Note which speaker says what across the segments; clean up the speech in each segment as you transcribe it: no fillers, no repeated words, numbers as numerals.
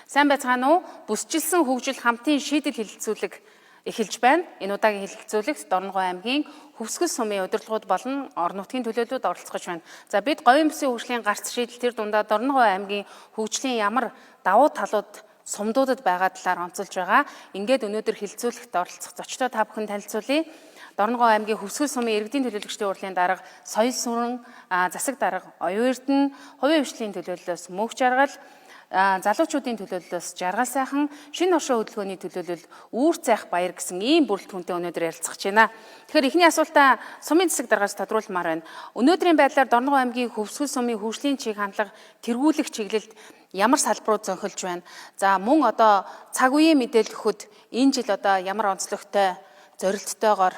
Speaker 1: Сайн байцгаана уу? Бүсчилсэн хөгжил хамтын шийдэл хэлэлцүүлэг эхэлж байна. Энэ удаагийн хэлэлцүүлэгт Дорногов аймгийн Хөвсгөл сумын удирдлагууд болон орон нутгийн төлөөллүүд оролцож байна. За бид говийн бүсийн хөгжлийн гарц шийдэл тэр дундаа Дорногов аймгийн хөгжлийн ямар давуу талууд сумдуудад байгаа талаар онцолж байгаа. Ингээд өнөөдөр хэлэлцүүлэгт оролцох зочдоо та бүхэн танилцуулъя. Дорногов аймгийн Хөвсгөл сумын иргэдийн төлөөлөгчдийн хурлын дарга Соёл Сүрэн, засаг дарга Оюун Эрдэнэ, хувийн хвшлийн төлөөллөөс Мөнх Жаргал, залуучуудын төлөөллөөс Жаргал Сайхан, шинэ оршин хөдөлгөөний төлөөлөл Үүр Цайх Баяр гэсэн ийм бүрэлдэхүүнтэй өнөөдөр ярилцах гэж байна. Тэгэхээр эхний асуултаа сумын засаг даргаас тодруулмаар байна. Өнөөдрийн байдлаар Дорногов аймгийн Хөвсгөл сумын хөгжлийн чиг хандлага тэргүүлэх чиглэлд ямар салбарууд зөнхөлж байна? За мөн одоо цаг үеийн мэдээлэл өгөхөд энэ жил одоо ямар онцлогтой зорилттойгоор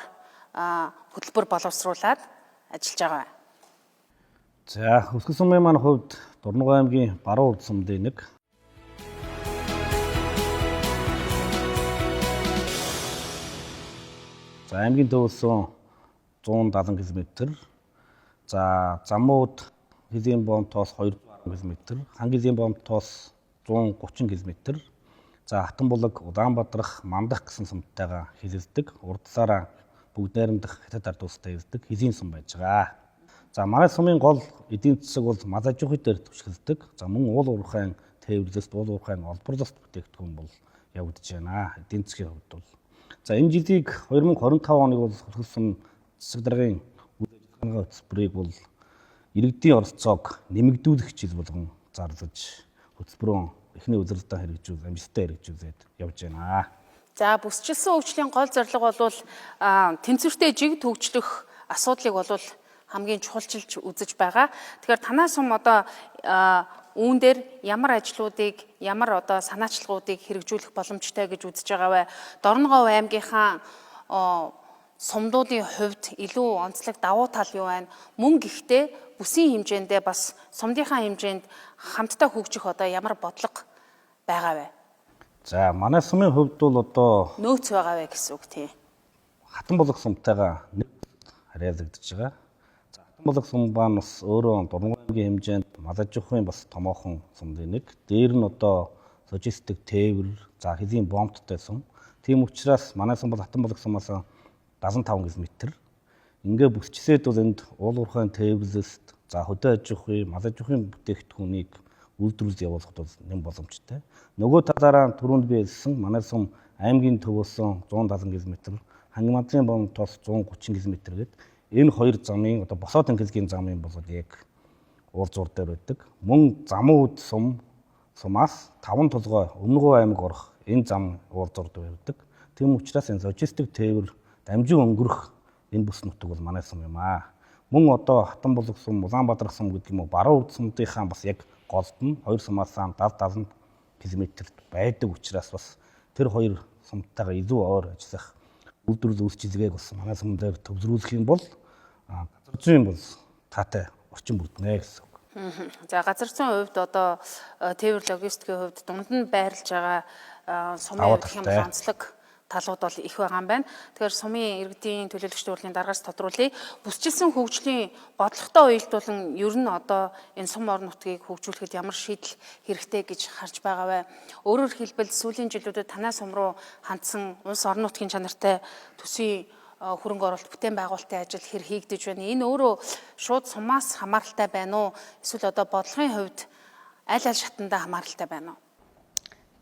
Speaker 1: хөтөлбөр боловсруулад ажиллаж байгаа вэ?
Speaker 2: За Хөвсгөл сумын маань хувьд Дорногов аймгийн баруун урд сумдын нэг. За аймгийн төвөөс 170 км. За замууд Хилийн бомтоос 210 км, Хангилийн бомтоос 130 км. За Хатанбулаг, Улаанбаатарх, Мандах гэсэн сумтайгаа хилэлдэг. Урдлаараа бүгд найрамдах Хятад ард улстай хилдэг хилийн сум байж байгаа. За манай сумын гол эдийн засаг бол мал аж ахуй дээр түшгэлдэг. За мөн уул уурхайн тээвэрлэлт, уул уурхайн олборлолт бүтээгдэхүүн бол явагдаж байна. Эдийн засгийн хувьд бол. За энэ жилийг 2025 оныг бол Хөлгөл сум засаг даргын үйл ажиллагааны хөтөлбөрийг бол иргэдийн оролцоог нэмэгдүүлэх жил болгон зарлаж хөтөлбөрөө эхний удирдалтаа хэрэгжүүл амжилттай хэрэгжүүлээд явж байна.
Speaker 1: За бүсчилсэн хөгжлийн гол зорилго бол тэнцвэртэй жигд хөгжлөх асуудлыг бол хамгийн чухалчилж үзэж байгаа. Тэгэхээр танай сум одоо үүн дээр ямар ажлуудыг, ямар одоо санаачлагуудыг хэрэгжүүлэх боломжтой гэж үзэж байгаа вэ? Дорногов аймгийнхаа сумдуудын хувьд илүү онцлог давуу тал юу байна? Мөн гэхдээ бүсийн хэмжээндээ бас сумдынхаа хэмжээнд хамтдаа хөгжих одоо ямар бодлого байгаа вэ?
Speaker 2: За манай сумын хувьд бол одоо
Speaker 1: нөөц байгаа вэ гэсэн үг тийм.
Speaker 2: Хатанбулаг сумтайгаа нэг харьяалагдаж байгаа. За Хатанбулаг сум маань бас өөрөө Дорногов аймгийн хэмжээнд мал аж ахуйн бас томоохон сумдын нэг. Дээр нь одоо логистик тээвэр, за хэлийн бомттой сум. Тийм учраас манай сум бол Хатанбулаг сумаас 75 км. Ингээ бүсчсээд бол энд уул уурхайн тээвэрлэлт, за хөдөө аж ахуй, мал аж ахуйн бүтээгдэхүүнийг үйлдвэрлэл явуулахад бол нэм боломжтой. Нөгөө талаараа түрүүнд би хэлсэн манай сум аймгийн төвөөс 170 км, Хангимадлын бомтоос 130 км гээд энэ хоёр замын одоо босоо тэнхэлгийн замын болоод яг уул зур дээр байдаг. Мөн замууд сумаас 5 толгой Өмнөгов аймаг орох энэ зам уул зур дээр байдаг. Тийм учраас энэ логистик тээвэр дамжин өнгөрөх энэ бүс нутаг бол манай сум юм аа. Мөн одоо Хатанбулаг сум, Улаанбаатар сум гэдэг юм уу, баруун урд сумдынхаа бас яг голд нь хоёр сумаас 70 км-т байдаг учраас бас тэр хоёр сумтайгаа илүү ойр ажиллах үйлдвэрлэл үйлчилгээг бас манай сум дээр төвлөрүүлэх юм бол газар зүйн бол таатай орчин бүрднэ гэсэн үг.
Speaker 1: За газар зүйн хувьд одоо тээвэр логистикийн хувьд дунд нь байрлаж байгаа сумын хувьд гэх юм бол онцлог талууд бол их байгаа юм байна. Тэгэхээр сумын иргэдийн төлөөлөгчдийн хурлын даргаас тодруулъя. Бүсчилсэн хөгжлийн бодлоготой уялдуулан ер нь одоо энэ сум орон нутгийг хөгжүүлэхэд ямар шийдэл хэрэгтэй гэж харж байгаа вэ? Өөрөөр хэлбэл сүүлийн жилүүдэд танай сум руу хандсан улс орон нутгийн чанартай төсвийн хөрөнгө оруулалт бүтээн байгуулалтын ажил хэр хийгдэж байна? Энэ өөрөө шууд сумаас хамааралтай байна уу? Эсвэл одоо бодлогын хувьд аль аль шатандаа хамааралтай байна уу?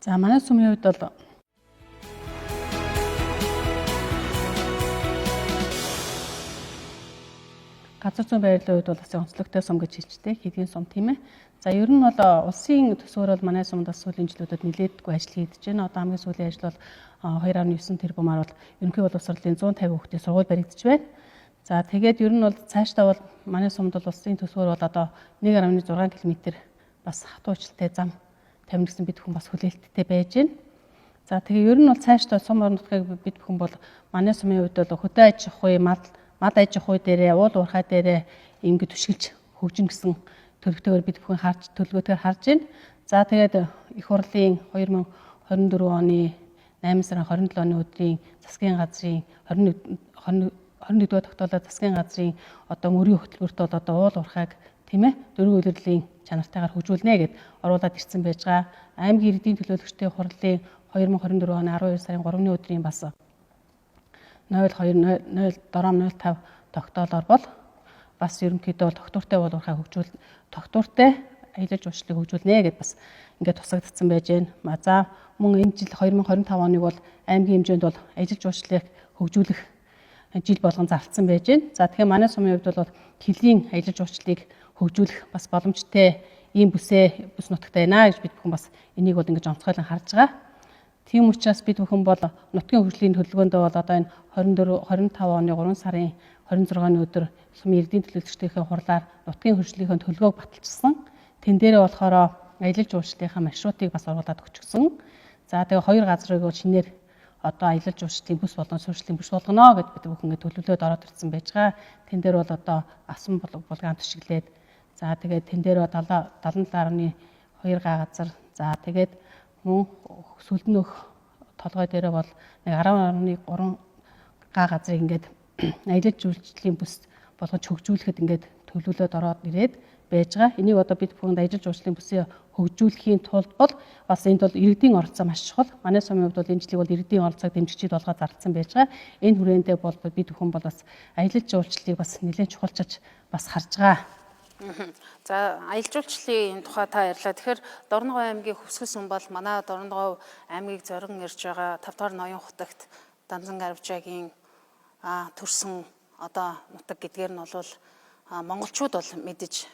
Speaker 3: За манай сумын хувьд бол газар зүйн байрлалын хувьд бол бас онцлогтой сум гэж хэлжтэй хэдийн сум тийм ээ. За ер нь бол улсын төсвөр бол манай сумд бас сүүлийн жилүүдэд нэлээдгүй ажил хийгдэж байна. Одоо хамгийн сүүлийн ажил бол 2.9 тэрбумаар бол ерөнхий боловсролын 150 хүүхдийн сургууль баригдаж байна. За тэгээд ер нь бол цаашдаа бол манай сумд бол улсын төсвөр бол одоо 1.6 км бас хатуу хүчлэлтэй зам тавина гэсэн бид бүхэн бас хүлээлттэй байж байна. За тэгээ ер нь бол цаашдаа сум орон нутгийг бид бүхэн бол манай сумын хувьд бол хөдөө аж ахуй, мал аж ахуй дээрээ, уул уурхай дээрээ ингэ түшгэлж хөгжин гэсэн төлөвтэйгээр бид бүхэн харж төлөвлөгөөтэйгээр харж байна. За тэгээд их хурлын 2024 оны 8 сарын 27-ны өдрийн засгийн газрын 21 дугаар тогтоолоо засгийн газрын одоо мөрийн хөтөлбөрт бол одоо уул уурхайг тийм ээ, дөрвөн улирлын чанартайгаар хөгжүүлнэ гэд оруулаад ирсэн байж байгаа. Аймгийн иргэдийн төлөөлөгчдийн хурлын 2024 оны 12 сарын 3-ны өдрийн бас 02 07 05 тогтоолоор бол бас ерөнхийдөө бол тогтвортой боловсрохаа хөгжүүл тогтвортой аялал жуулчлалыг хөгжүүлнэ гэд бас ингээд тусагдсан байж байна. За мөн энэ жил 2025 оныг бол аймгийн хэмжээнд бол аялал жуулчлалыг хөгжүүлэх жил болгон зарласан байж байна. За тэгэхээр манай сумын хувьд бол хөлийн аялал жуулчлалыг хөгжүүлэх бас боломжтой ийм бүс нутагтай байна гэж бид бүхэн бас энийг бол ингэж онцгойлон харж байгаа. Тийм учраас бид бүхэн бол нутгийн хөгжлийн төлөвлөгөөндөө бол одоо энэ 24 25 оны 3 сарын 26-ны өдөр сумын иргэдийн төлөөлөгчдийнхээ хурлаар нутгийн хөгжлийнхөө төлөвлөгөөг баталчихсан. Тэн дээрээ болохоор аялал жуулчлалынхаа маршрутыг бас оруулаад өгчихсөн. За тэгээ хоёр газрыг бол шинээр одоо аялал жуулчлалын бүс болон суурьшлийн бүс болгоно гэд бид бүхэн ингэ төлөвлөөд ороод ирсэн байж байгаа. Тэн дээр бол одоо асан булгаан төшиглээд, за тэгээд тэн дээр 77.2 га газар, за тэгээд мөн сүлдэн нөх толгой дээрээ бол нэг 10.3 га газрыг ингээд аялал жуулчлалын бүс болгож хөгжүүлэхэд ингээд төлөвлөөд ороод ирээд байж байгаа. Энийг одоо бид бүхэнд аялал жуулчлалын бүсээ хөгжүүлэхийн тулд бол бас энд бол иргэдийн оролцоо маш чухал. Манай сумын хувьд бол энэ жилийг бол иргэдийн оролцоог дэмжих жил болгоод зарласан байж байгаа. Энэ хүрээндээ бол бид бүхэн бол бас аялал жуулчлалыг бас нэлээд чухалчилж бас харж байгаа.
Speaker 1: За, аялал жуулчлалын тухай та ярьлаа. Тэгэхээр Дорногов аймгийн Хөвсгөл сүм бол манай Дорногов аймгийг зорин ирж байгаа 5 дугаар ноён хутагт Данзан Арвжаагийн төрсөн одоо нутаг гэдгээр нь бол монголчууд бол мэдэж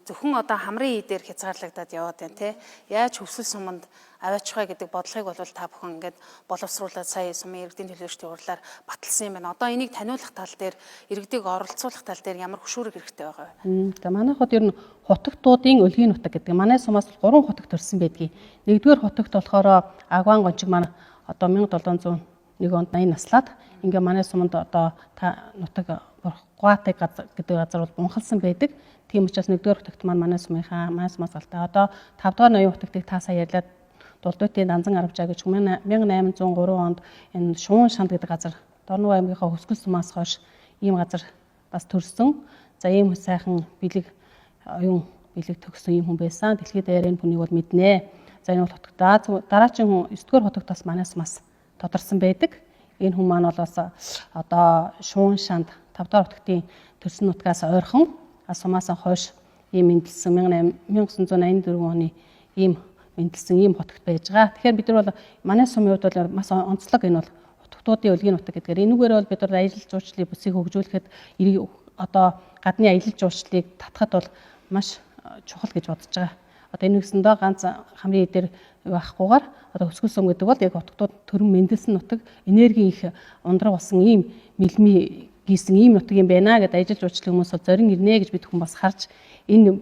Speaker 1: зөвхөн одоо хамрын идээр хязгаарлагдаад яваад байна те. Яаж Хөвсгөл суманд аваачих вэ гэдэг бодлогыг бол та бүхэн ингээд боловсруулад сая сумын иргэдийн төлөөлөгчдийн хурлаар баталсан юм байна. Одоо энийг таниулах тал дээр, иргэдийг оролцуулах тал дээр ямар хөшүүрэг хэрэгтэй байгаа вэ?
Speaker 3: За, манай хот ер нь хутагтуудын өлгийн нутаг гэдэг. Манай сумаас 3 хутагт төрсэн байдгийг. Нэгдүгээр хутагт болохоор Агван гончиг маань одоо 1701 онд 80 наслаад ингээ манай суманд одоо та нутаг Гуатай гэдэг газар бол бунхалсан байдаг. Тийм учраас нэгдүгээр хутагт маань манай сумынхаа манай сумаас галтай. Одоо 5 дугаар ноён хутагтыг та сая ярьлаа. Дулдуутын Данзан Арвжаа гэж 1803 онд энэ Шуун шанд гэдэг газар Дорногов аймгийнхаа Хөвсгөл сумаас хойш ийм газар бас төрсөн. За, ийм сайхан бэлэг оюун бэлэг төгсөн ийм хүн байсан. Дэлхийд даяар энэ хүнийг бол мэднэ. За, энэ бол хутагт. Дараачин хүн 9 дугаар хутагт бас манай сумаас тодорсон байдаг. Энэ хүн маань бол бас одоо Шуун шанд 5 дугаар хутагтын төрсөн нутгаас ойрхон сумаас хойш ийм мэндэлсэн 1984 оны ийм мэндэлсэн ийм хотогт байж байгаа. Тэгэхээр бид нар бол манай сумын хувьд бол бас онцлог энэ бол хутагтуудын өлгийн нутаг гэдгээр энүүгээр бол бид нар аялал жуулчлалын бүсийг хөгжүүлэхэд одоо гадны аялал жуулчлалыг татхад бол маш чухал гэж бодож байгаа. Одоо энэ нэгсэндээ ганц хамрын эдээр байхгүйгээр одоо Хөвсгөл сум гэдэг бол яг хутагтууд төрөн мэндэлсэн нутаг, энергийн их ундраг болсон ийм мэлмий гисэн ийм нутаг юм байна гэдээ аялал жуулчлалын хүмүүс бол зорин ирнэ гэж бид хүн бас харж энэ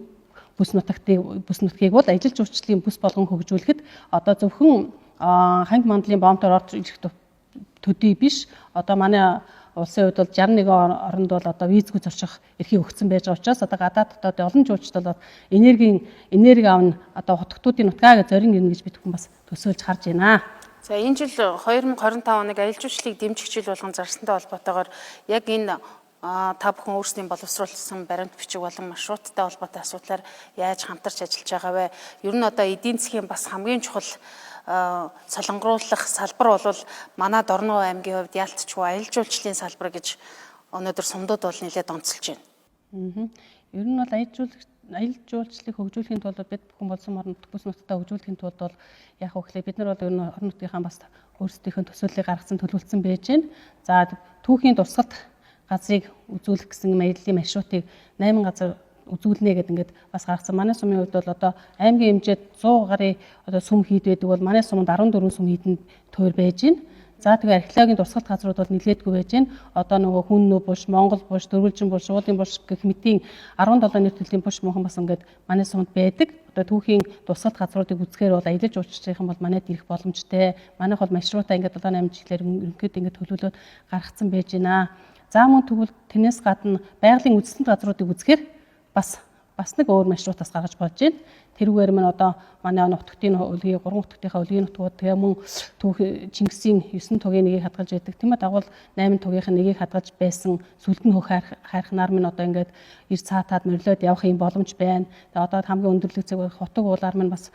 Speaker 3: бүс нутгийг бол аялал жуулчлалын бүс болгон хөгжүүлэхэд одоо зөвхөн ханг мандлын бомтоор орж ирэх төдий биш. Одоо манай улсын хувьд бол 61 оронд бол одоо визгүй зорчих эрхийг өгсөн байж байгаа учраас одоо гадаад дотоод олон жуулчдад бол энерги авна одоо хутагтуудын нутгаа гэж зорин ирнэ гэж бид хүн бас төсөөлж харж байна.
Speaker 1: За, энэ жил 2025 оныг аялал жуулчлалыг дэмжих жил болгон зарсантай холбоотойгоор яг энэ та бүхэн өөрсдийн боловсруулсан баримт бичиг болон маршруттай холбоотой асуудлаар яаж хамтарч ажиллаж байгаа вэ? Ер нь одоо эдийн засгийн бас хамгийн чухал солонгоруулах салбар бол манай Дорногов аймгийн хувьд яалтчгүй аялал жуулчлалын салбар гэж өнөөдөр сумдууд бол нэлээд онцолж байна.
Speaker 3: Ер нь бол аялал жуулчлалыг хөгжүүлэхийн тулд бид бүхэн болсон орон бүс нутгад хөгжүүлэхийн тулд бол яг хөглөө бид нар бол ер нь орон нутгийнхаа бас өөрсдийнхөө төсөөллийг гаргасан төлөвлөсөн байж байна. За, түүхийн дурсгалт газрыг үзүүлэх гэсэн аяллаа маршрутыг 8 газар үзүүлнэ гэдэг ингээд бас гаргасан. Манай сумын хувьд бол одоо аймгийн хэмжээд 100 гаруй одоо сүм хийд байдаг бол манай суманд 14 сүм хийдэнд тойр байж байна. За, тэгээ археологийн дурсгалт газрууд бол нэлээдгүй байж байна. Одоо нөгөө хүн нүү буш, Монгол буш, Дөрвөлжин буш, Уулын буш гэх мэтийн 17 нэр төрлийн буш мөнхөн бас ингээд манай суманд байдаг. Одоо түүхийн дурсгалт газруудыг үзэхээр бол аялал жуулчлалын бол манайд ирэх боломжтой. Манайх бол маршрутаа ингээд 7 8 жилээр ерөнхийдөө ингээд төлөвлөөд гаргацсан байж байна. За, мөн тэгвэл тэрнээс гадна байгалийн үзэсгэлэнт газруудыг үзэхээр бас бас нэг өөр маршрутаас гаргаж болж байна. Тэрүүгээр минь одоо манай нутагтын өлгийн 3 нутагтынхаа өлгийн нутгууд тэгээ мөн түүх Чингисийн 9 тугийн нэгийг хадгалж байдаг. Тийм ээ дагуул 8 тугийнх нь нэгийг хадгалж байсан сүлд нь хөх хайрханаар минь одоо ингээд ир цаатаад морилоод явах юм боломж байна. Тэгээ одоо хамгийн өндөрлөг зэг хутаг уулаар минь бас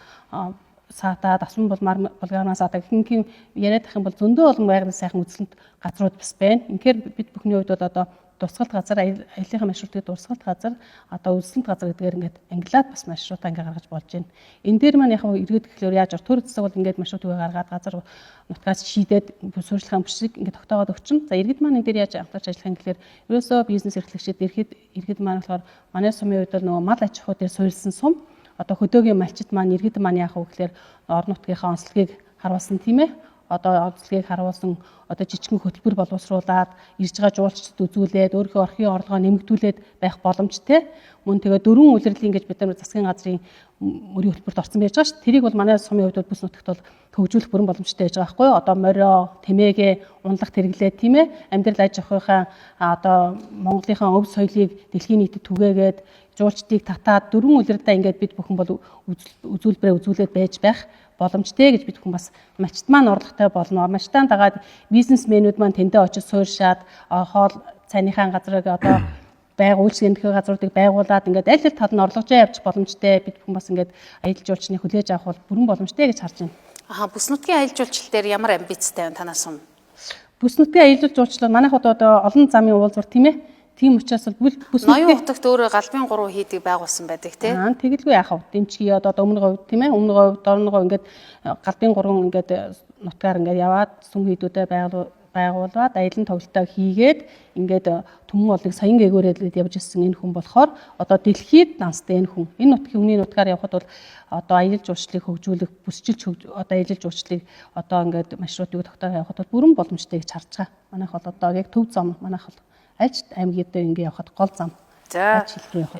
Speaker 3: саатаад асун булмаар булгаанаас саатаа гэх юм яриад ах юм бол зөндөө олон байгалийн сайхан үзлэнт газрууд бас байна. Үнэхээр бид бүхний хувьд бол одоо дурсгалт газар аяллахын маршрутыг дурсгалт газар одоо үзлэнт газар гэдгээр ингээд ангилаад бас маршрутаа ингээд гаргаж болж байна. Энэ дээр маань яг иргэд гэхлээр яаж төр засаг бол ингээд маршрутыг гаргаад газар нутгаас шийдээд суурьшлагын бүсийг ингээд тогтоогоод өгчин. За иргэд маань энэ дээр яаж хамтарч ажиллах юм гэхлээр ерөөсөө бизнес эрхлэгчид иргэд маань болохоор манай сумын хувьд бол нөгөө мал аж ахуй дээр суурилсан сум одоо хөдөөгийн малчит маань иргэд маань яах вэ гэхлээр орон нутгийнхаа онцлогийг харуулсан тийм ээ. Одоо онцлогийг харуулсан одоо жижигхэн хөтөлбөр боловсруулад ирж байгаа жуулчдад үзүүлээд өөрийнхөө орхийн орлогоо нэмэгдүүлээд байх боломжтой. Мөн тэгээ дөрвөн улирлын гэж бид нар засгийн газрын мөрийн хөтөлбөрт орсон байж байгаа ш. Тэрийг бол манай сумын хувьд бол бүс нутагт бол хөгжүүлэх бүрэн боломжтой байж байгаа байхгүй юу? Одоо морио, тэмээгээ унлах тэрглээ тийм ээ. Амьдрал аж ахуйхаа одоо Монголынхаа өв соёлыг дэлхийн нийтэд түгээгээд жуулчдыг татаад дөрвөн улирдаа ингээд бид бүхэн бол үзүүлбэрээ үзүүлээд байж байх боломжтой гэж бид бүхэн бас малчт маань орлоготой болно. Малчтаа дагаад бизнесмэнүүд маань тэндээ очиж суурьшаад хоол цайныхаа газрыг одоо үйлчлэгэнхээ газруудыг байгуулад ингээд аль аль тал нь орлогожоо явчих боломжтой. Бид бүхэн бас ингээд аялал жуулчныг хүлээж авах бол бүрэн боломжтой гэж харж байна.
Speaker 1: Аха, бүс нутгийн аялал жуулчлал дээр ямар амбицтай байна танаас юм?
Speaker 3: Бүс нутгийн аялал жуулчлал манайх одоо олон замын уулзвар тийм ээ. Тийм учраас бол бүс
Speaker 1: нутгийн нутагт өөрөө галбын 3 хийдэг байгуулсан байдаг тийм.
Speaker 3: Аа, тэгэлгүй яах вэ? Дэмчги одоо өмнө говь тийм ээ. Өмнө говь, дорн говь ингээд галбын 3 ингээд нутгаар ингээд яваад сүм хийдүүдээ байгуулад аялан тоглолтоо хийгээд ингээд түмэн олыг саян гээгээрээ явж ирсэн энэ хүн болохоор одоо дэлхийд данстай энэ хүн. Энэ нутгийн хүний нутгаар явхад бол одоо аялал жуулчлалыг хөгжүүлэх, бүсчилж одоо аялал жуулчлалыг одоо ингээд маршрутыг тогтоох явхад бол бүрэн боломжтой гэж харж байгаа. Манайх бол одоо яг төв зам манайх бол альч аймгийн дээр ингээд явхад гол зам.
Speaker 1: За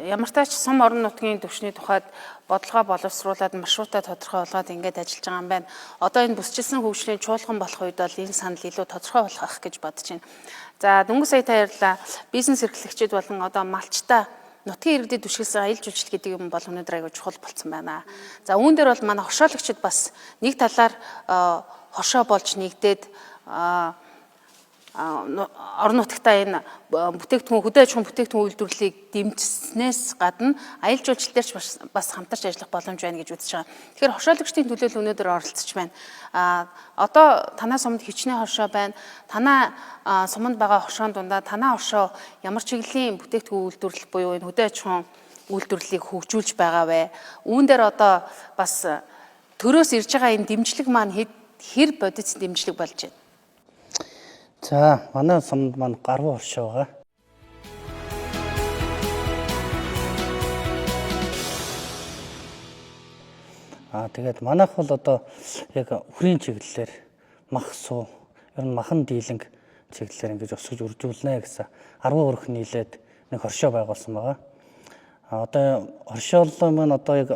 Speaker 1: ямар тач сум орон нутгийн түвшний тухайд бодлогоо боловсруулад маршрутаа тодорхой болгоод ингээд ажиллаж байгаа юм байна. Одоо энэ бүсчилсэн хөгжлийн чуулган болох үед бол энэ санал илүү тодорхой болох ах гэж бодож байна. За дөнгөж сая та ярьлаа. Бизнес эрхлэгчид болон одоо малчтай нутгийн иргэдэд түшгэлсэн аялал жуулчлал гэдэг юм бол өнөөдөр аягүй чухал болсон байна. За үүн дээр бол манай хоршоологчид бас нэг талаар хоршоо болж нэгдээд орон нутагтаа энэ бүтээгдэхүүн хөдөө аж ахуйн бүтээгдэхүүн үйлдвэрлэлийг дэмжснээс гадна аялал жуулчлал дээр ч бас хамтарч ажиллах боломж байна гэж үзэж байгаа. Тэгэхээр хоршоологчдын төлөөлөл өнөөдөр оролцож байна. Одоо танай суманд хичнээн хоршоо байна. Танай суманд байгаа хоршоон дундаа танай хоршоо ямар чиглэлийн бүтээгдэхүүн үйлдвэрлэл буюу энэ хөдөө аж ахуйн үйлдвэрлэлийг хөгжүүлж байгаа вэ? Үүн дээр одоо бас төрөөс ирж байгаа энэ дэмжлэг маань хэр бодит дэмжлэг болж байна?
Speaker 4: За, манай суманд маань гарван хоршоо байгаа. Аа, тэгээд манайх бол одоо яг үхрийн чиглэлээр мах суу, ер нь махан дийлэнг чиглэлээр ингэж өсгөж үржүүлнэ гэсэн 10 өрх нийлээд нэг хоршоо байгуулсан байгаа. Аа, одоо хоршооллоо маань одоо яг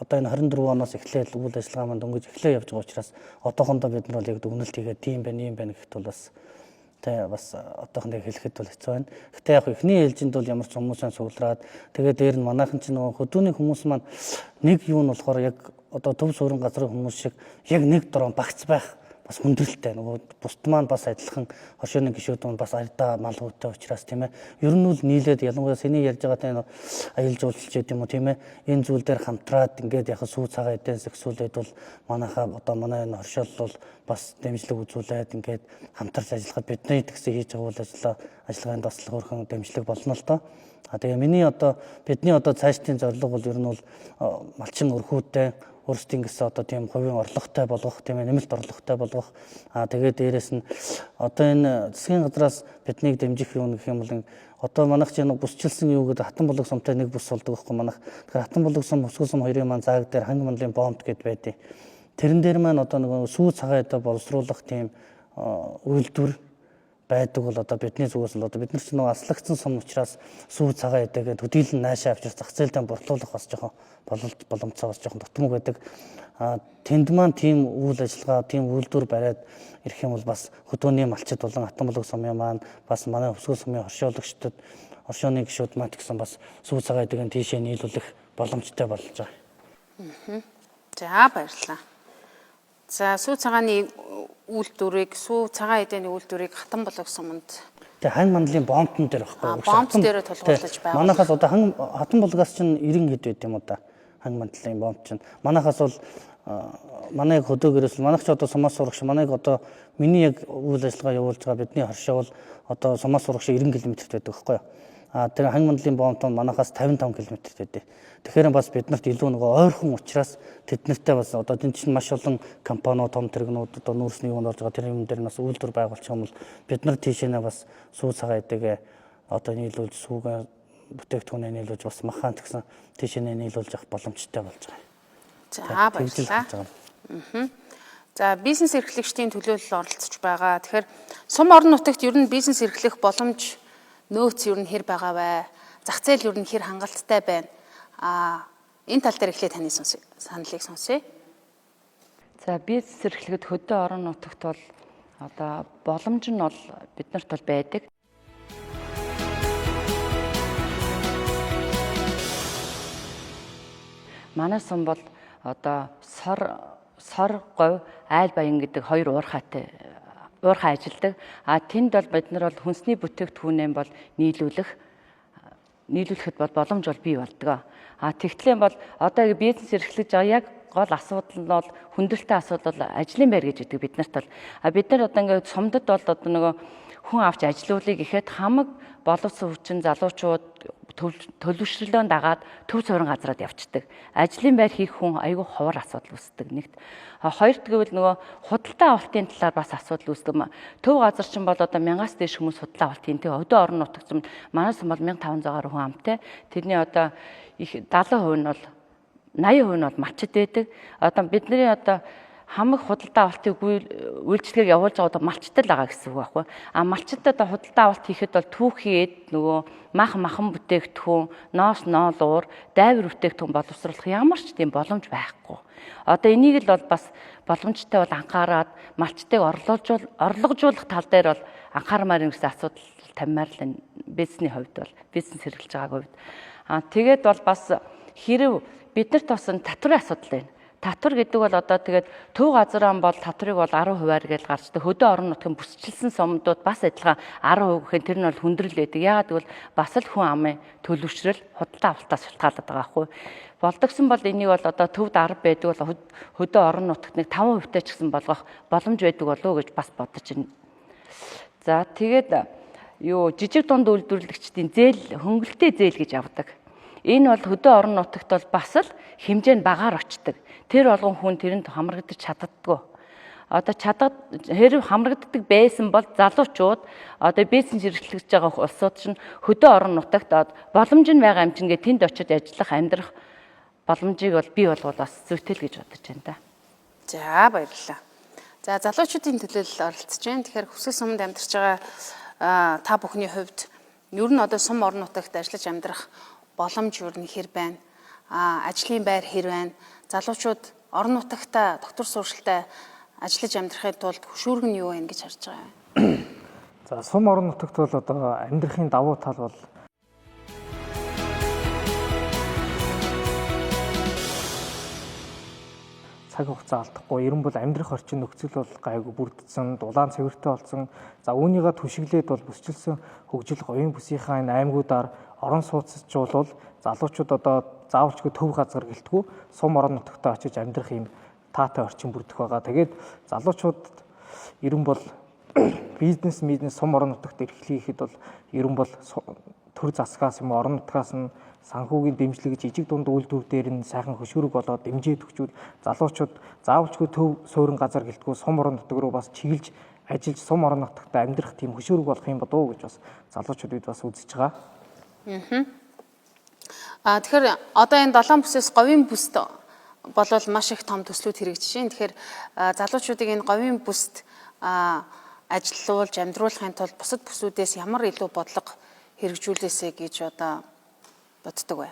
Speaker 4: одоо энэ 24 оноос эхлээл үйл ажиллагаа маань дөнгөж эхлээ явж байгаа учраас одоохондоо бид нар бол яг дүгнэлт хийгээд тийм байна, ийм байна гэхэд бол бас тэ бас одоохондоо хэлэхэд бол хэцүү байна. Гэтэ яг эхний ээлжинд бол ямар ч хүмүүсээ цуглараад тэгээ дээр нь манайхан чинь нөгөө хөдөөний хүмүүс маань нэг юу нь болохоор яг одоо төв суурин газрын хүмүүс шиг яг нэг дрон багц байх бас хүндрэлтэй. Нөгөө бусд маань бас адилхан хоршооны гишүүд маань бас ардаа мал хүүтэй учраас тийм ээ. Ер нь бол нийлээд ялангуяа сэний ярьж байгаа энэ аялал жуулчлал гэдэг юм уу тийм ээ. Энэ зүйл дээр хамтраад ингээд яг сүү цагаан эдийн засгсүүлээд бол манайхаа одоо манай энэ хоршоол бол бас дэмжлэг үзүүлээд ингээд хамтарч ажиллахад бидний тэгсэн хийж байгаа үйл ажиллагаанд бас л хөөрхөн дэмжлэг болно л доо. А тэгээ миний одоо бидний одоо цаашдын зорилго бол ер нь бол малчин өрхүүтэй өөрсдийн гэсэн одоо тийм хувийн орлоготой болгох, тийм нэмэлт орлоготой болгох. Аа тэгээ дээрэс нь одоо энэ засгийн газраас биднийг дэмжих юм гэх юм бол одоо манайх чинь бүсчилсэн юу гэдэг хатан булаг сумтай нэг бүс болдог байхгүй манайх. Тэгэхээр хатан булаг сум, бүсгэл сум хоёрын маань зааг дээр ханги манлын бомб гэд байдیں۔ Тэрэн дээр маань одоо нөгөө сүү цагаан эдэ боловсруулах тийм үйлдвэр байдаг бол одоо бидний зүгээс л одоо бид нар ч нөгөө аслагдсан сум учраас сүү цагаан эдэгээ төдийлөн наашаа авчир зах зээлдээ борлуулах бас жоохон боломжтой бас жоохон дутмаг байдаг. А тэнд маань тийм үйл ажиллагаа, тийм үйлдвэр бариад ирэх юм бол бас хөдөөний малчид болон Атан булаг сумын маань бас манай Хөвсгөл сумын хоршоологчдод Оршооны гишүүд маань ч гэсэн бас сүү цагаан эдэг тийшээ нийлүүлэх боломжтой болж байгаа.
Speaker 1: За баярлалаа. За сүү цагааны үйлдвэрийг сүү цагаан эдэний үйлдвэрийг Хатанбулаг суманд
Speaker 4: Тэгээ хань мандлын бомтон дээр байхгүй
Speaker 1: юу? Бомт дээр тулгуурлаж
Speaker 4: байгаа. Манайхаас одоо хан Хатанбулагаас чинь 90 хэд байт юм уу да. Хань мандлын бомт чинь. Манайхаас бол манай яг хөдөө гэрээс манайх ч одоо сумаас сурагч манайг одоо миний яг үйл ажиллагаа явуулж байгаа бидний хоршоо бол одоо сумаас сурагч 90 км-т байдаг байхгүй юу? А тэр хань мандлын бомт нь манайхаас 55 км-т байдаг. Тэгэхээр бас бид нарт илүү нөгөө ойрхон учраас тэд нартай бас одоо энэ чинь маш олон компаниуд, том тэрэгнүүд одоо нүүрсний юунд орж байгаа тэр юм дээр нас үйлдвэр байгуулчих юм бол бид нар тийшээ бас сүү цагаан эдэгээ одоо нийлүүлж сүүгээ бүтээгдэхүүнээ нийлүүлж бас махаан гэсэн тийшээ нийлүүлж авах боломжтой болж байгаа.
Speaker 1: За баярлалаа. За бизнес эрхлэгчдийн төлөөлөл оролцож байгаа. Тэгэхээр сум орон нутагт ер нь бизнес эрхлэх боломж нөөц ер нь хэр байгаа вэ? Зах зээл ер нь хэр хангалттай байна? А энэ тал дээр эхлээд таны саналыг сонсъё.
Speaker 5: За бизнес эрхлэхэд хөдөө орон нутагт бол одоо боломж нь бол биднэрт бол байдаг. Манай сум бол одоо сор говь айл баян гэдэг хоёр уурхайтай уурхай ажилдаг. А тэнд бол бид нар бол хүнсний бүтээгдэхүүнээ бол нийлүүлэхэд бол боломж бол бий болдгоо. А тэгтлээ бол одоо бизнес эрхлэж байгаа яг гол асуудал нь бол хүндрэлтэй асуудал бол ажлын байр гэж байдаг бид нарт бол. А бид нар одоо ингээд сумдад бол одоо нөгөө хүн авч ажилуулъя гэхэд хамаг боловсон хүчин залуучууд төлөвшрлөө дагаад төв суурин газраад явцдаг. Ажлын байр хийх хүн айгүй ховор асуудал үүсдэг нэгт. Хоёрт гэвэл нөгөө худалдаа авалтын талаар бас асуудал үүсдэг. Төв газар чинь бол одоо 1000-аас дээш хүмүүс худалдаа авалт хийн. Тэгээ өдөө орон нутагт манай сум бол 1500 гаруй хүн амтай. Тэрний одоо их 70% нь бол 80% нь бол малчид байдаг. Одоо бидний одоо хамаг худалдаа авалтыг үйлчлэгийг явуулж байгаа одоо малчтай л байгаа гэсэн үг байхгүй. А малчид одоо худалдаа авалт хийхэд бол түүхийд нөгөө мах махан бүтээгдэхүүн, ноос ноолуур, дайвар бүтээгдэхүүн боловсруулах ямар ч тийм боломж байхгүй. Одоо энийг л бол бас боломжтой бол анхаарад малчтыг орлогожуулах тал дээр бол анхаармаар юм гэсэн асуудал тавимаар л энэ бизнесний хувьд бол бизнес хэрэглэж байгааг хувьд. А тэгээд бол бас хэрв биднэрт бас татварын асуудал байна. Татвар гэдэг бол одоо тэгээд төв газрын бол татварыг бол 10% гэж гарчдаг. Хөдөө орон нутгийн бүсчилсэн сумдууд бас адилхан 10% гэхэд тэр нь бол хүндрэл байдаг. Яагаад гэвэл бас л хүн амын төлөвшрөл худалдаа авалтаас шалтгаалаад байгаа байхгүй. Болдогсон бол энийг бол одоо төвд 10 байдаг бол хөдөө орон нутагт нэг 5% ч гэсэн болгох боломж байдаг болов уу гэж бас бодож байна. За тэгээд юу жижиг дунд үйлдвэрлэгчдийн зээл хөнгөлөлттэй зээл гэж авдаг. Энэ бол хөдөө орон нутагт бол бас л хэмжээ нь багаар очдог. Тэр болгон хүн тэрэнд хамрагдаж чаддаггүй. Одоо хэрв хамрагддаг байсан бол залуучууд одоо бизнес эрхлэж байгаа улсууд чинь хөдөө орон нутагт боломж нь байгаа юм чинь гэ тэнд очиж ажиллах, амьдрах боломжийг бол бий болгол бас зүйтэй л гэж бодож байна да.
Speaker 1: За баярлалаа. За залуучуудын төлөөлөл оролцож байна. Тэгэхээр Хөвсгөл суманд амьдарч байгаа та бүхний хувьд ер нь одоо сум орон нутагт ажиллаж амьдрах боломж ер нь хэр байна? Ажлын байр хэр байна? Залуучууд орон нутагта доктор сурчлалтай ажиллаж амьдрахын тулд хөшүүрэг нь юу вэ гэж харж байгаа юм?
Speaker 6: За сум орон нутагт бол одоо амьдрахын давуу тал бол цаг хугацаа алдахгүй, ер нь бол амьдрах орчин нөхцөл бол гайгүй бүрдсэн, дулаан цэвэртэй болсон. За үүнийгээ түшиглээд бол бүсчилсэн хөгжил говийн бүсийнхаа энэ аймагуудаар орон сууцчулвал залуучууд одоо заавалчгүй төв газар гэлтгүй сум орон нутагтаа очиж амьдрах юм таатай орчин бүрдэх байгаа. Тэгээд залуучууд ер нь бол бизнес сум орон нутагт эрхлэхэд бол ер нь бол төр засгаас юм орон нутгаас нь санхүүгийн дэмжлэг жижиг дунд үйлдвэр дээр нь сайхан хөшүүрэг болоод дэмжиж өгчүүл залуучууд заавалчгүй төв суурин газар гэлтгүй сум орон нутаг руу бас чиглэж ажиллаж сум орон нутагт амьдрах тийм хөшүүрэг болох юм болов уу гэж бас залуучууд бид бас үзэж байгаа.
Speaker 1: Тэгэхээр одоо энэ долоон бүсээс говийн бүст болвол маш их том төслүүд хэрэгжиж байна. Тэгэхээр залуучуудыг энэ говийн бүст ажиллуулж амьдруулахын тулд бусад бүсүүдээс ямар илүү бодлого хэрэгжүүлээсэй гэж одоо боддог вэ?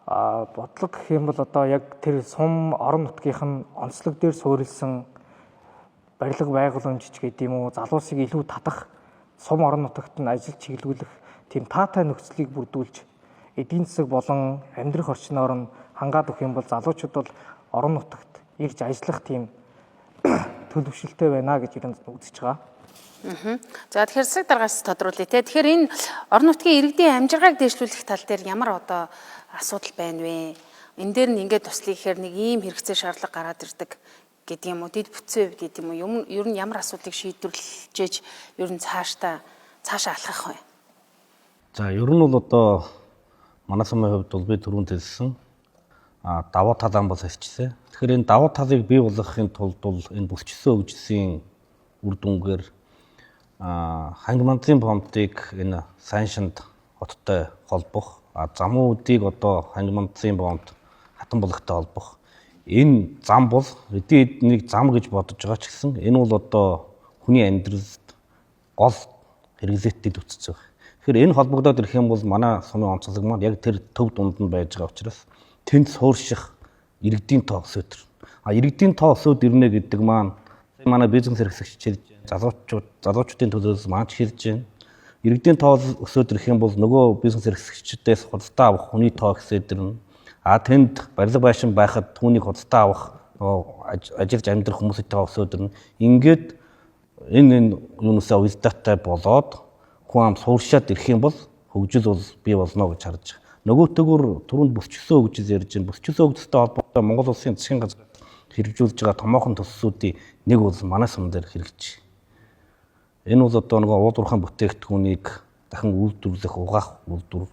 Speaker 6: Бодлого гэх юм бол одоо яг тэр сум орон нутгийнх нь онцлог дээр суурилсан барилга байгууламж ч гэдэг юм уу, залуусыг илүү татах сум орон нутагт нь ажил чиглүүлэх тийм таатай нөхцөлийг бүрдүүлж эдийн засаг болон амьдрах орчноор нь хангаад өгөх юм бол залуучууд бол орон нутагт ирж ажиллах тийм төлөвшөлттэй байна гэж ер нь үзэж байгаа.
Speaker 1: За, тэгэхээр засаг даргаас тодруулъя те. Тэгэхээр энэ орон нутгийн иргэдийн амжиргааг дээшлүүлэх тал дээр ямар одоо асуудал байна вэ? Энэ дээр нь ингээд туслая гэхээр нэг ийм хэрэгцээ шаардлага гараад ирдэг гэдэг юм уу? Дэд бүтцийн хувьд гэдэг юм уу? Ер нь ямар асуудлыг шийдвэрлэж ер нь цаашдаа цаашаа алхах вэ?
Speaker 2: За, ер нь бол одоо манай сумын хувьд бол би түрүүнд хэлсэн давуу талаа бол хэлчихсэн. Тэгэхээр энэ давуу талыг бий болгохын тулд бол энэ бүсчсэн хөгжлийн үр дүнгээр ханги мандлын фондыг энэ Сайншинд хоттой холбох, замуудыг одоо ханги мандлын фонд хатан булагтай холбох. Энэ зам бол эдийн нэг зам гэж бодож байгаа ч гэсэн энэ бол одоо хүний амьдралд гол хэрэглээтэй бүтц байх. Тэгэхээр энэ холбогдоод ирэх юм бол манай сумын онцлог маань яг тэр төв дунд нь байж байгаа учраас тэнд суурших иргэдийн тоо өсөөд ирнэ. Иргэдийн тоо өсөөд ирнэ гэдэг маань манай бизнес эрхлэгч хэлж байна. Залуучуудын төлөөс маань ч хэлж байна. Иргэдийн тоо өсөөд ирэх юм бол нөгөө бизнес эрхлэгчдээс худалдаа авах хүний тоо өсөөд ирнэ. Тэнд барилга байшин байхад түүнийг худалдаа авах нөгөө ажиллаж амьдрах хүмүүсийн тоо өсөөд ирнэ. Ингээд энэ юунасаа уялдаатай болоод хүн ам сууршаад ирэх юм бол хөгжил бол бий болно гэж харж байгаа. Нөгөөтэйгүр түрүүнд бүсчсэн хөгжил ярьж байна. Бүсчсэн хөгжилтэй холбоотой Монгол улсын засгийн газар хэрэгжүүлж байгаа томоохон төслүүдийн нэг бол манай сум дээр хэрэгжиж. Энэ бол одоо нөгөө уул уурхайн бүтээгдэхүүнийг дахин үйлдвэрлэх, угаах үйлдвэр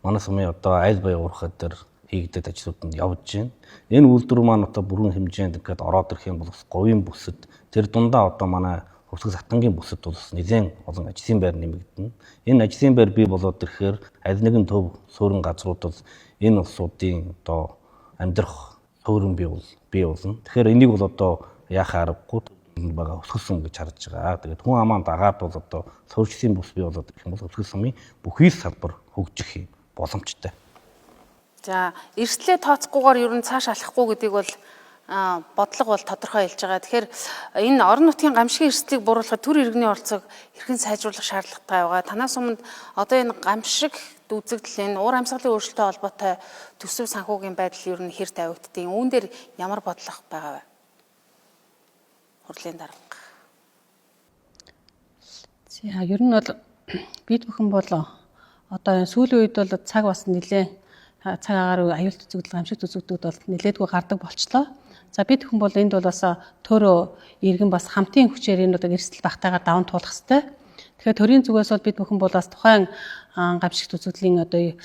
Speaker 2: манай сумын одоо айл баян уурхай дээр хийгдээд ажлууд нь явж байна. Энэ үйлдвэр маань одоо бүрэн хэмжээнд ингээд ороод ирэх юм бол бас говийн бүсэд тэр дундаа одоо манай Хөвсгөл Сатангийн бүсэд бол бас нэлээд олон ажлын байр нэмэгдэнэ. Энэ ажлын байр бий болоод ирэхээр аль нэгэн төв суурин газрууд бол энэ улсуудын одоо амьдрах суурин бий болно. Тэгэхээр энийг бол одоо яхаа аргагүй байгаа Хөвсгөл сум гэж харж байгаа. Тэгээд хүн амаа дагаад бол одоо суурьшлийн бүс бий болоод ирэх юм бол Хөвсгөл сумын бүхий салбар хөгжих юм боломжтой.
Speaker 1: За, эрсдлээ тооцохгүйгээр ер нь цааш алхахгүй гэдгийг бол бодлого бол тодорхой хэлж байгаа. Тэгэхээр энэ орон нутгийн гамшигын эрсдлийг бууруулахад төр иргэний оролцоог хэрхэн сайжруулах шаардлагатай байгаа. Танаас өмнө одоо энэ гамшиг үзэгдэл, энэ уур амьсгалын өөрчлөлттэй холбоотой төсөв санхүүгийн байдал ер нь хэр тавигддیں۔ Үүн дээр ямар бодлого байгаа вэ? Хурлын дарга.
Speaker 3: За, ер нь бол бид бүхэн бол одоо энэ сүүлийн үед бол цаг бас нэлээд цаг агаар аюулт үзэгдэл, гамшигт үзэгдүүд бол нэлээдгүй гардаг болчлоо. За, бид бүхэн бол энд бол бас төр иргэн бас хамтын хүчээр энэ одоо эрсдэл багтаагаар даван туулах хэрэгтэй. Тэгэхээр төрийн зүгээс бол бид бүхэн бол бас тухайн гамшигт үзэгдлийн одоо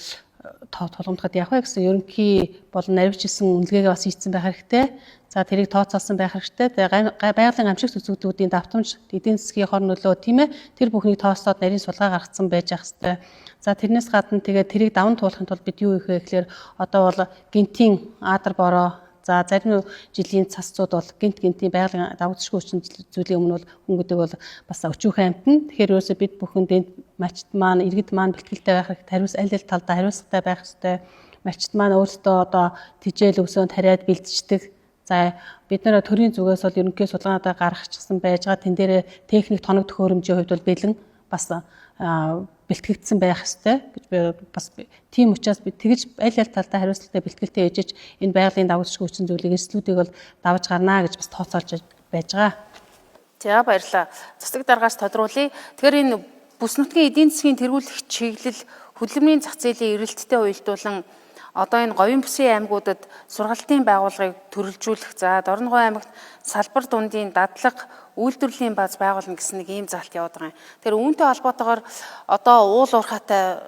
Speaker 3: тулгамдахад явах вэ гэсэн ерөнхий болон наривчилсан үнэлгээгээ бас хийцэн байх хэрэгтэй. За, тэрийг тооцоолсон байх хэрэгтэй. Тэгээ байгалийн гамшигт үзэгдлүүдийн давтамж, эдийн засгийн хор нөлөө тийм тэр бүхнийг тооцоод нарийн судалгаа гаргацсан байж ах хэрэгтэй. За, тэрнээс гадна тэгээ тэрийг даван туулахын тулд бид юу хийх вэ гэхээр одоо бол гинтийн адар бороо, за зарим жилийн цасцууд бол гинт гинтийн байгалийн давагдшгүй хүчин зүйлийн өмнө бол хүн гэдэг бол бас өчүүхэн амьтан. Тэгэхээр ерөөсөө бид бүхэн дэнд мачт маань иргэд маань бэлтгэлтэй байх хэрэгтэй, хариуц аль аль талдаа хариуцлагатай байх хэрэгтэй. Мачт маань өөрсдөө одоо тижээл өсөөн тариад бэлдчихдэг. За, бид нэр төрийн зүгээс бол ерөнхий судалгаануудаа гаргачихсан байж байгаа. Тэн дээр техник тоног төхөөрөмжийн хувьд бол бэлэн бас бэлтгэгдсэн байх ёстой гэж би бас тийм учраас би тэгж аль аль талдаа хариуцлагатай бэлтгэлтэй ээжэж энэ байгалийн давагдшгүй хүчин зүйлийг эрсдлүүдийг бол давж гарнаа гэж бас тооцоолж байж байгаа.
Speaker 1: За, баярлалаа. Засаг даргаас тодруулъя. Тэгэхээр энэ бүс нутгийн эдийн засгийн тэргуулах чиглэл хөдөлмөрийн зах зээлийн эрэлттэй уялдуулан одоо энэ говийн бүсийн аймагуудад сургалтын байгууллагыг төрөлжүүлэх, за Дорногов аймагт салбар дундын дадлага үйлдвэрлэлийн бааз байгуулна гэсэн нэг ийм заалт яваад байгаа юм. Тэгэхээр үүнтэй холбоотойгоор одоо уул уурхайтай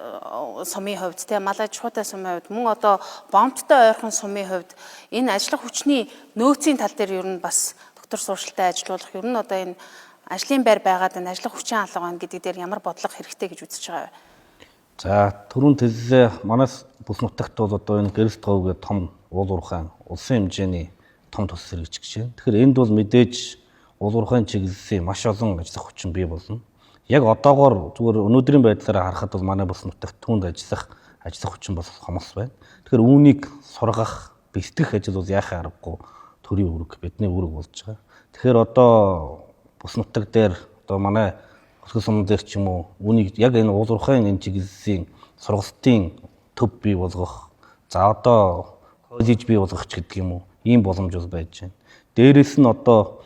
Speaker 1: сумын хувьд, мал аж ахуйтай сумын хувьд, мөн одоо бомттой ойрхон сумын хувьд энэ ажиллах хүчний нөөцийн тал дээр ер нь бас доктор сурчлалтай ажиллуулах, ер нь одоо энэ ажлын байр байгаад энэ ажиллах хүчин алга байна гэдэг дээр ямар бодлого хэрэгтэй гэж үзэж байгаа вэ?
Speaker 2: За, түрүүн хэллээ, манаас бүс нутагт бол одоо энэ Гэрэлт говь гэдэг том уул уурхайн улсын хэмжээний том төсөл хэрэгжиж гэж байна. Тэгэхээр энд бол мэдээж уул уурхайн чиглэлийн маш олон ажиллах хүчин бий болно. Яг одоогоор зүгээр өнөөдрийн байдлаараа харахад бол манай бүс нутагт түүнд ажиллах хүчин бол хомос байна. Тэгэхээр үүнийг сургах, бэлтгэх ажил бол яахын аргагүй төрийн үүрэг, бидний үүрэг болж байгаа. Тэгэхээр одоо бүс нутаг дээр одоо манай Хөвсгөл сум дээр ч юм уу үүнийг яг энэ уулуурхайн энэ чиглэлийн сургалтын төв бий болгох, за одоо коллеж бий болгох ч гэдэг юм уу, ийм боломж бол байж байна. Дээрээс нь одоо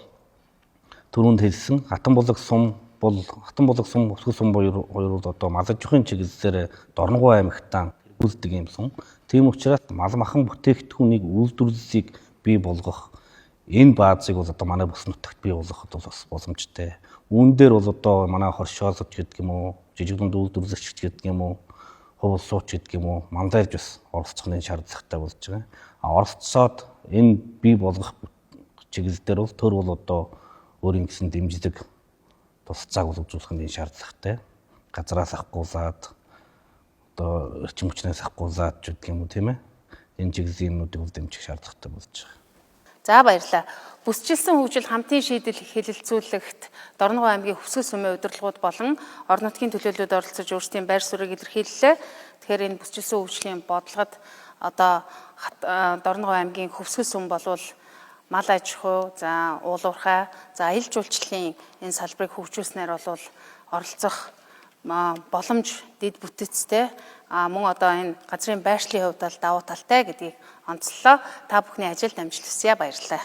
Speaker 2: түрүүнд хэлсэн Хатанбулаг сум бол Хатанбулаг сум, Хөвсгөл сум хоёр бол одоо мал аж ахуйн чиглэлээр Дорногов аймагтаа тэргүүлдэг юм сум. Тийм учраас мал махан бүтээгдэхүүнийг үйлдвэрлэлийг бий болгох энэ баазыг бол одоо манай бүс нутагт бий болгоход бол бас боломжтой. Үүн дээр бол одоо манай хоршоолж гэдэг юм уу, жижиг дунд үйлдвэрлэгч гэдэг юм уу, хувь улсууч гэдэг юм уу, мандаарж бас оролцох нь шаардлагатай болж байгаа. А оролцоод энэ бий болгох чиглэл дээр бол төр бол одоо өөрийн гэсэн дэмжлэг тусцааг бол үзүүлэх нь шаардлагатай. Газраас авахгүйсаад одоо эрчим хүчнээс авахгүйсаад ч гэдэг юм уу, тийм ээ. Энэ чиглэлийн юмнуудыг бол дэмжих шаардлагатай болж байгаа.
Speaker 1: За, баярлалаа. Бүсчилсэн хөгжил хамтын шийдэл хэлэлцүүлэгт Дорногов аймгийн Хөвсгөл сумын удирдлагууд болон орон нутгийн төлөөллүүд оролцож өөрсдийн байр суурийг илэрхийллээ. Тэгэхээр энэ бүсчилсэн хөгжлийн бодлогод одоо Дорногов аймгийн Хөвсгөл сум болвол мал аж ахуй, за уулуурхай, за аялал жуулчлалын энэ салбарыг хөгжүүлснээр бол оролцох боломж дэд бүтэцтэй, мөн одоо энэ газрын байршлын хувьд бол давуу талтай гэдгийг онцлоо. Та бүхний ажилд амжилт хүсье. Баярлалаа.